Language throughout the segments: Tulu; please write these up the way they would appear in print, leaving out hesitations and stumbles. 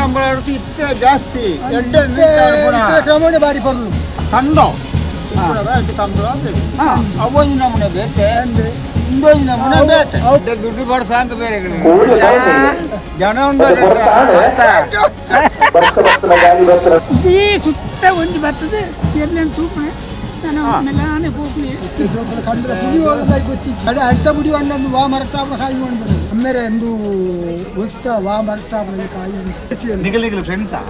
ಕಂಬಳ ಇತ್ತೆ ಜಾಸ್ತಿ. ಎಡ್ಡೆ. ಕ್ರಮಣೆ ಬಾರಿ ಪರ್ಲು. ಕಂಡೋ ಕಂಬಳ. ಅವೊಂದು ನಮೂನೆ ಬೇತೆ, ಇಂದೊಂದು ನಮೂನೆ ಬೇತೆ. ದುಡ್ಡು ಬಡ ಸಾಂಗ್ ಬೇರೆ ಜನ ಉಂಟು. ಇಡೀ ಸುತ್ತ ಒಂಜಿ ಬರ್ತದೆ ಎರ್ಲೆನ್ ತೂಪಣೆ ನಾನು ಮೆಲ್ಲಾನೆ ಪೋಪುನೆ. ಕಂಡದ ಪುಡಿ ಗೊತ್ತಿ ಅಡೆ ಅಡ್ಡ ಬುಡಿ ಒಂದೊಂದು ವಾ ಮರತಾಪನ ಕಾಯಿ ಮಾಡ್ಬೋದು ಅಮ್ಮೇರೆ ಎಂದು ಗೊತ್ತ ವಾ ಮರತಾಪನ ಕಾಯಿ. ನಿಗಲ್ ನಿಗಲ್ ಫ್ರೆಂಡ್ಸಾ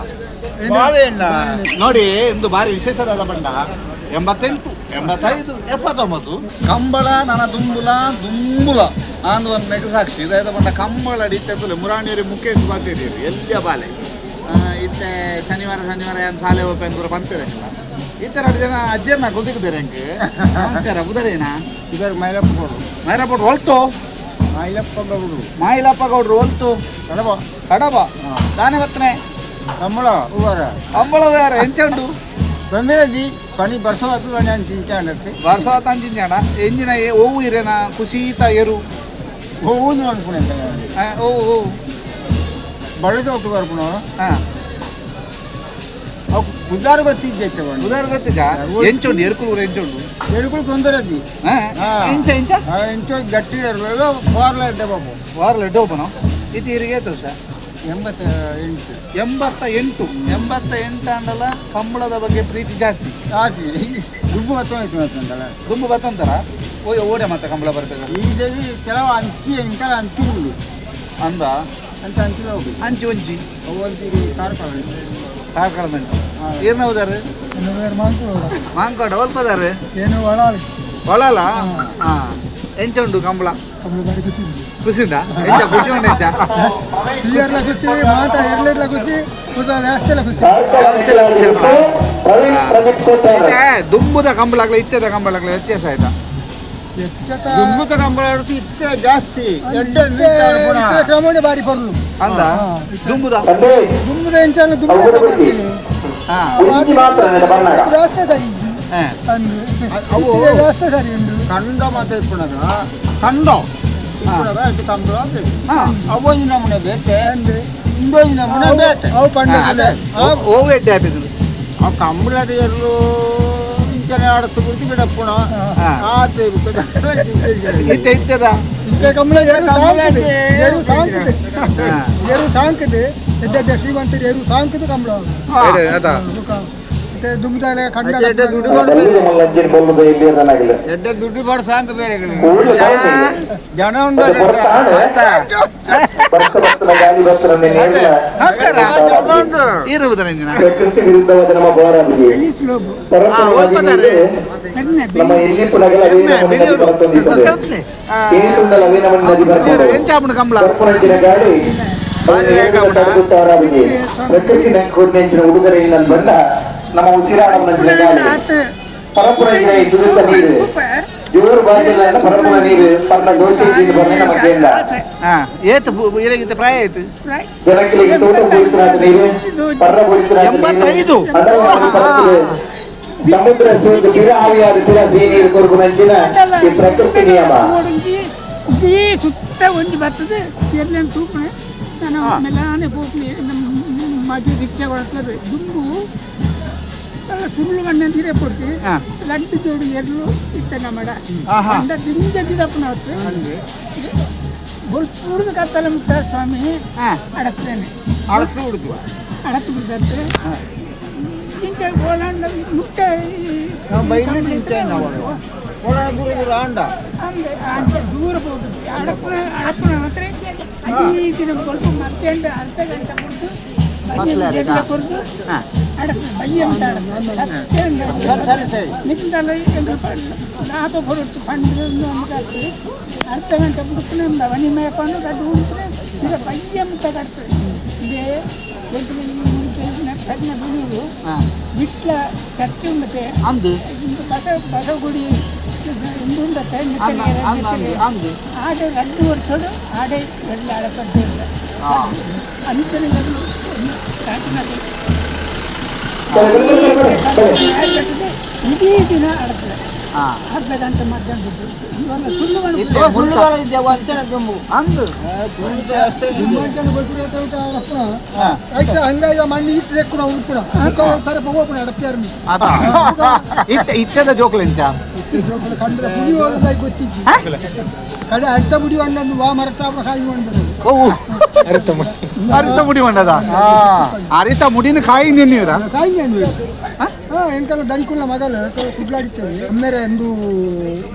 ನೋಡಿ. ಇಂದು ಬಾರಿ ವಿಶೇಷದಾದ ಬಣ್ಣ 88, 85, 79 ಕಂಬಳ. ನನ್ನ ದುಂಬುಲ ದುಂಬುಲ ಆಂದು ಒಂದು ನೆಗ ಸಾಕ್ಷಿ ಇದಾದ ಬಣ್ಣ ಕಂಬಳ ಅಡಿತ್ತೆ. ಮುರಾಣಿಯರಿ ಮುಖೇಶ್ ಬಾತಿರಿ ಎಲ್ಲಿಯ ಬಾಲೆ. ಇತ್ತೆ ಶನಿವಾರ ಶನಿವಾರ ಏನು ಶಾಲೆ ಓಪನ್ ಪೂರ ಪಂತೇರೆ. ಇತ್ತೆ ಎರಡು ಜನ ಅಜ್ಜಿಯನ್ನ ಗೊತ್ತಿದ್ದಾರೆ ಅಂಕ್. ನಮಸ್ಕಾರ, ಬುಧರೇನಾ? ಇದರ ಮೈಲಪ್ಪ ಗೌಡ್ರು. ಮೈರಪೋಟ್ ಹೊಲ್ತು. ಮೈಲಪ್ಪ ಗೌಡ್ರು. ಮಾಯಿಲಪ್ಪ ಗೌಡ್ರು ಹೊಲ್ತು. ಕಡಬ. ಕಡಬ ದಾನೆ ಬತ್ತನೆ? ಕಂಬಳ ಹೂವಾರ. ಕಂಬಳದ ಯಾರ ಎಂಚ ಉಂಟು? ತೊಂದರೆ ಪಣಿ ಬರ್ಸೋದು ನಾನು ಚಿಂತೆ. ವರ್ಷ ಅಂಚಿಂಜಾಣ ಎಂಜಿನ ಓವು ಇರೇನ ಖುಷೀತ ಎರು? ಹೂವು ಅನ್ಕೊಂಡೆ. ಓವು ಓವು? ಬಳ್ಳದ ಒಟ್ಟು ಬರ್ಪುಣ. ಹಾ. ಅವು ಬುಧಾರ ಗೊತ್ತಿದ್ದೆ. ಉದಾರ ಗೊತ್ತಿಜ? ಎಂಚುಂಡು ಎರುಕುಲು ಎಂಚುಂಡು? ಎರುಕುಲು ತೊಂದರೆ ಅದಿ. ಹಾ. ಎಂಚ ಎಂಚ? ಎಂಚೋ ಗಟ್ಟಿ ಎರುಗಳು ಫಾರ್ಲ ಎಡ್ಡೆ ಬಾಬು. ವಾರಲ ಎಡ್ಡೆ ಓಪನ ಇದು ಇರಿಗೆ ತೋಷ. 88. 88. 88 ಅಂಡಲ ಕಂಬಳದ ಬಗ್ಗೆ ಪ್ರೀತಿ ಜಾಸ್ತಿ. ಆತಿ ದುಡ್ಡು ಬತ್ತೋಯ್ತು ಅಂತಂದಲ್ಲ. ದುಂಬು ಬತ್ತಂತಾರ ಓಯ್ ಓಡೆ ಮತ್ತೆ ಕಂಬಳ ಬರ್ತದೆ. ಈಗ ಕೆಲವು ಅಂಚಿ ಇಂಕಲ ಅಂಚು ಉಂಡು. ಅಂದ. ಅಂತ ಅಂಚಿಲ ಹೋಗಿ. ಅಂಚಿ ಒಂಜಿ. ಒಂಜಿ ಕಾರ್ಕಳ. ಕಾರ್ಕಳದಂಚಿ ಏರ್ನ ಹೋದಾರು? ಮಾಂಕೋಡ ಒಲ್ಪದಾರು? ಏನು ಒಳ. ಒಳಲ. ಹಾ, ಎಂಚ ಉಂಟು ಕಂಬಳ? ಕಮಲ ಬಾರಿ ಖುಷಿ. ಖುಷಿ ಉಂಟಾ? ಎಂಚ ಖುಷಿ ಉಂಟು ಎಂಚ? ತೀಯರ್ಲ ಖುಷಿ, ಮಾತಾ ಎರ್ಲೆರ್ಲ ಖುಷಿ, ಪೂರ ವ್ಯಾಸ್ತೆಲ ಖುಷಿ. ಇತ್ತೆ ದುಂಬುದ ಕಂಬಳಾಗ್ಲ ಇತ್ತೆದ ಕಂಬಳಾಗ್ಲ ವ್ಯತ್ಯಾಸ ಆಯ್ತಾ? ದುಂಬುತ ಕಂಬಳ ಇತ್ತೆ ಜಾಸ್ತಿ ಎಡ್ಡೆ. ಕ್ರಮಣೆ ಬಾರಿ ಪರ್ಲು. ಅಂದ ದುಂಬುದ. ದುಂಬುದ ಎಂಚಾನ ದುಂಬುದ ವ್ಯವಸ್ಥೆ ಸರಿ ಇಜ್ಜಿ. ಅಂದು ಅವು ವ್ಯವಸ್ಥೆ ಸರಿ ಉಂಟು. ಕಂಡ ಮಾತ ಇಪ್ಪುನಗ ಕಂಡೋ ಇಪ್ಪುನಗ ಅಟ್ಟು ಕಂಬಳ. ಅವೊಂದು ನಮೂನೆ ಬೇತೆ, ಇಂದೊಂದು ನಮೂನೆ ಬೇತೆ. ಅವು ಪಂಡ. ಓವು ಎಡ್ಡೆ ಆಪಿದ್ದು? ಆ ಕಂಬಳದ ಎರ್ಲು ಇಂಚನೆ ಆಡತ್ತು ಬಿಡ್ತು ಬಿಡಪ್ಪುಣ. ಆತೆ. ಇತ್ತೆ ಇತ್ತೆದ? ಇತ್ತೆ ಕಮಲ ಎರು ಸಾಂಕುದು, ಎರು ಸಾಂಕುದು, ಎರು ಸಾಂಕುದು. ಎಡ್ಡೆ ಎಡ್ಡೆ ಶ್ರೀಮಂತರು ಎರು ಸಾಂಕುದು ಕಮಲ. ಅದ. ಇತ್ತೆ ದುಂಬುದಾಲೆ ಕಂಡ. ಎಡ್ಡೆ ದುಡ್ಡು ಎಡ್ಡೆ ದುಡ್ಡು ಬಡ ಸಾಂಗ್ ಬೇರೆ ಜನ ಉಂಟು. ನಮಸ್ಕಾರ, ಇರುವುದರ ಇಂದಿನ ಪ್ರಕೃತಿ ವಿರುದ್ಧವಾದ ನಮ್ಮ ಬೋರಾಬಿಗೆ ನಮ್ಮ ಎಲ್ಲಿ ಪುನಗಲ ನದಿ ಬರ್ತೊಂದಿದ್ದಾರೆ. ನದಿ ಬರ್ತಾರೆ. ಎಂಚ ಆಪುಂಡು ಕಂಬಳ? ಬರ್ಪುನಂಚಿನ ಗಾಡಿ ಪ್ರಕೃತಿ ಕೂರ್ನೆಂಚಿನ ಉಡುಗೊರೆ ಇನ್ನೊಂದು ಬಣ್ಣ ನಮ್ಮ ಉಸಿರಾಡಂಚಿನ ಗಾಳಿ ಪರಪುರಂಚಿನ ಈ ದುರಿತ ನೀರು ಜೋರು ಬಾಜಿಲ್ಲ. ಪರಪುರ ನೀರು ಪರ್ನ ದೋಷ ಬರ್ನೆ ನಮ್ಮ ಕೇಂದ್ರ. ಹಾ, ಏತ್ ಇರಗಿತ್ತ ಪ್ರಾಯ ಆಯ್ತು? ಜನಗಳಿಗೆ ತೋಟ ಪೂರಿಸಲಾದ ನೀರು, ಪರ್ರ ಪೂರಿಸಲಾದ. 85. ಸಮುದ್ರ ಸೇರಿದ ಬಿರ ಆವಿಯಾದ ಬಿರ ಸಿಹಿ ನೀರು ಕೊರಗುನಂಚಿನ ಈ ಪ್ರಕೃತಿ ನಿಯಮ. ಇಡೀ ಸುತ್ತ ಒಂಜಿ ಬರ್ತದೆ ಎರ್ಲೆನ್ ತೂಪಣೆ ನಾನು ಮೆಲ್ಲಾನೆ ಪೋಪುನೆ. ಮಜು ರಿಕ್ಷಾ ಕೊಡ್ತಾರೆ. ದುಂಬು ಸುಳ್ಳು ಮಣ್ಣು ನೀರೇ ಕೊಡ್ತಿ. ಲಡ್ಡು ಜೋಡಿ ಎರ್ಲು ಇತ್ತ ನಮ್ಮಡ. ಅಂಡ ದಿಂಜ ಗಿಡಪ್ಪನ ಹೊತ್ತು ಬೊಲ್ಪುಡ್ದು ಕತ್ತಲ ಮುಟ್ಟ ಸ್ವಾಮಿ ಅಡತ್ತೇನೆ. ಅಳತು ಹುಡುದು. ಅಡತ್ತು ಬಿಡ್ತತ್ತೆ ಇಂಚ ಗೋಲಾಂಡ ಮುಟ್ಟ. ನಾವು ಬೈಲಿ ನಿಂತೆ, ನಾವು ಓಡಾಡ ದೂರ ದೂರ ಆಂಡ. ಅಂದ್ರೆ ಅಂತ ದೂರ ಹೋಗುದು. ಅಡಪ್ಪನ ಅಡಪ್ಪನ ಮಾತ್ರ ಅದೇ ದಿನ ಸ್ವಲ್ಪ ಮಧ್ಯಾಹ್ನ ಅರ್ಧ ಗಂಟೆ ಕೊಡ್ದು ಬಯ್ಯ ಕೊರ್ದು ಅಡಪ್ಪ ಬಯ್ಯ ಅಂತ ಸತ್ಯ. ಸರಿ ಸರಿ. ನಿಮ್ದಲ್ಲ ಎಂಕುಲು ಲಾಭ ಬರುತ್ತೆ ಪಂಡ ನಮ್ಗೆ ಅರ್ಧ ಗಂಟೆ ಬಿಡ್ತಾನೆ ಮನಿ ಮೇಪಂಡು ಗಡ್ಡು ಉಂಟು ಈಗ ಬಯ್ಯ ಮುಟ್ಟ ಕಟ್ತದೆ. ಇದೇ ಕರ್ನ ಬಿಡುವುದು ವಿಟ್ಲ ಚರ್ಚೆ ಉಂಡತೆ. ಅಂದು. ಇಂದು ಬಸವ ಬಸವಗುಡಿ ಇಂದು ಉಂಡತೆ. ಅಂದ ಅಂದ ಅಂದು ಅಂದು. ಆಡೆ ರಡ್ಡು ವರ್ಷಡು ಆಡೆ ಎಡ್ಲು ಆಡಪಡ್ಡೆ ಇಲ್ಲ. ಅಂಚನೆ ಸ್ಟಾರ್ಟಿನಲ್ಲಿ ಇಡೀ ದಿನ ಆಡ್ತದೆ. ಅರ್ಧ ಗಂಟೆ ಮಧ್ಯಾಹ್ನ ಬಿಟ್ಟು ಇವೆಲ್ಲ ಸುಳ್ಳು ಇತ್ತೆ ಸುಳ್ಳುಗಳ ಇದ್ದೆ ಅಂಚನೆ ದುಂಬು ಅಂದು ಅಷ್ಟೇ ಆಯ್ತು ಹಂಗಾಗಿ ಮಣ್ಣು ಈಟ್ ಕೂಡ ಉಳ್ಪುಣ ತರ ಹೋಗ್ಪುಣ ಅಡಪ್ಪಿಯಾರ್ಮಿ ಇತ್ತೆ ಇತ್ತೆದ ಜೋಕ್ಲೆಂಚ ಕಂಡದ ಪುಡಿ ಹೋಗಲಾಗಿ ಗೊತ್ತಿಜ್ಜಿ ಕಡೆ ಅರ್ಥ ಬುಡಿ ಒಂಡಂದು ವಾ ಮರತ ಕಾಯಿ ಮಾಡ್ಬೋದು ಓ ಅರಿತ ಮುಡಿ ಮಂಡದ ಅರಿತ ಮುಡಿನ ಕಾಯಿ ನಿನ್ನೀರ ಕಾಯಿ ಹಾ ಎಂಕಲ್ಲ ದನಿಕುಲ್ಲ ಮಗಲ ಕುಡ್ಲಾಡಿತ್ತೇವೆ ಅಮ್ಮೇರೆ ಎಂದು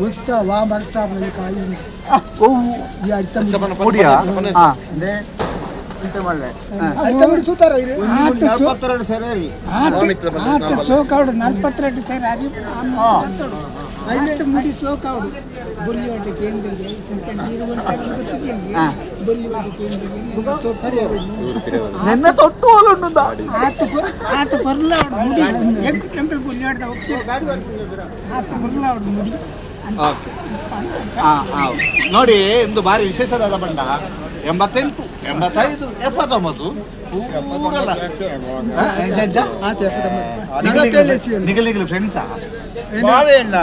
ಉಸ್ತ ವಾ ಮರತ ಕಾಯಿ ಈ ಅರ್ಥ ಮುಡಿಯಾ ಹಾ ಇಂತ ಮಲ್ಲೆ ಅರ್ಥ ಮುಡಿ ಸೂತಾರ ಇದು ಆತ ನಲ್ವತ್ತೆರಡು ಸೇರಿ ಆತ ಸೋಕಾವಡು 42 ಸೇರಿ ಅರಿ ಆತ ಮುಡಿ ಸೋಕಾವಡು ಬೊಲ್ಲಿವಾಟ ಕೇಂದ್ರಿಗೆ ನೀರು ಗೊತ್ತಿದ್ದಂಗೆ ಬೊಲ್ಲಿವಾಟ ಕೇಂದ್ರಿಗೆ ನಿನ್ನೆ ತೊಟ್ಟು ಹೋಲುಂಡುಂದ ಆತ ಆತ ಬರ್ಲಾವಡು ಮುಡಿ ಎಂಕು ಟೆಂಪಲ್ ಬೊಲ್ಲಿವಾಟದ ಆತ ಬರ್ಲಾವಡು ಮುಡಿ ಓಕೆ ಹಾ ಹಾ ನೋಡಿ ಇಂದು ಭಾರಿ ವಿಶೇಷದಾದ ಬಣ್ಣ 88 85 79 ಪೂರಲ್ಲ ಹಾ, ಎಂಚ, ಎಂಚ? ನಿಗಲ್ ನಿಗಲ್ ನಿಗಲ್ ಫ್ರೆಂಡ್ಸಾ ಬಾವೆ ಇಲ್ಲ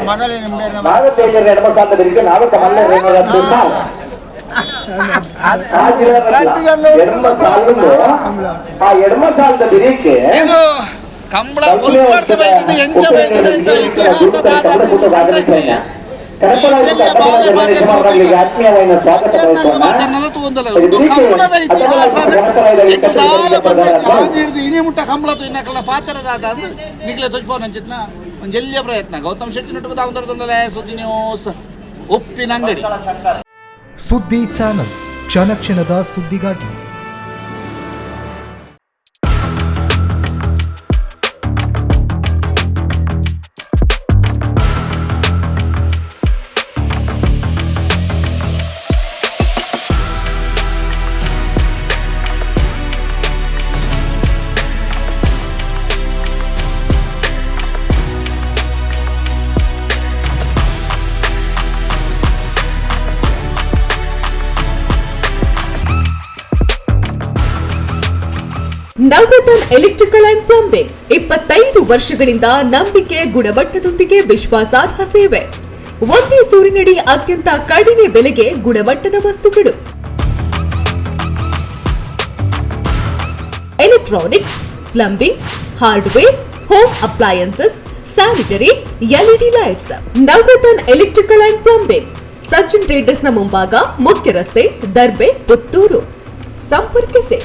ಮಗಲೇ ನಿಮ್ದೆ ಆ ಎಡಮ ಸಾಲದ ಬಿರಿಕೆ ಇದು ಕಂಬಳ ಒಲ್ಪಾಡ್ದ ಬೈದಿನ ಎಂಚ ಬೈದಿನ ಇಂಥ ಇತಿಹಾಸದಾದ ಆತ್ಮೀಯವಾದ ಸ್ವಾಗತ ಕಂಬಳದ ಇತಿಹಾಸ ಹಿಡಿದು ಇನಿ ಮುಟ್ಟ ಕಂಬಳ ಇನ್ನಕಲ್ಲ ಪಾತ್ರದಾದ ಅಂದ್ರೆ ನಿಗ್ಲೆ ತೊಜ್ಪೋ ನಂಚಿತ್ನ ಒಂದು ಎಲ್ಲಿಯ ಪ್ರಯತ್ನ ಗೌತಮ್ ಶೆಟ್ಟಿ ನಟು ದಾಮೋದರದೊಂದಲೇ ಸುದ್ದಿ ನ್ಯೂಸ್ ಉಪ್ಪಿನಂಗಡಿ. ಸುದ್ದಿ ಚಾನಲ್, ಕ್ಷಣ ಕ್ಷಣದ ಸುದ್ದಿಗಾಗಿ. ನವರತನ್ ಎಲೆಕ್ಟ್ರಿಕಲ್ ಅಂಡ್ ಪ್ಲಂಬಿಂಗ್, 25 ವರ್ಷಗಳಿಂದ ನಂಬಿಕೆ, ಗುಣಮಟ್ಟದೊಂದಿಗೆ ವಿಶ್ವಾಸಾರ್ಹ ಸೇವೆ. ಒಂದೇ ಸೂರಿನಡಿ ಅತ್ಯಂತ ಕಡಿಮೆ ಬೆಲೆಗೆ ಗುಣಮಟ್ಟದ ವಸ್ತುಗಳು. Electronics, plumbing, hardware, home appliances, sanitary, LED lights. Navratan electrical and plumbing, Sachin ಟ್ರೇಡರ್ಸ್ನ ಮುಂಭಾಗ, ಮುಖ್ಯ ರಸ್ತೆ, ದರ್ಬೆ, ಪುತ್ತೂರು. ಸಂಪರ್ಕಿಸಿ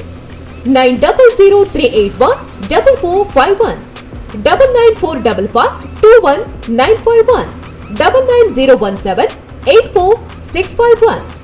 9003814451, 9945521951, 9901784651.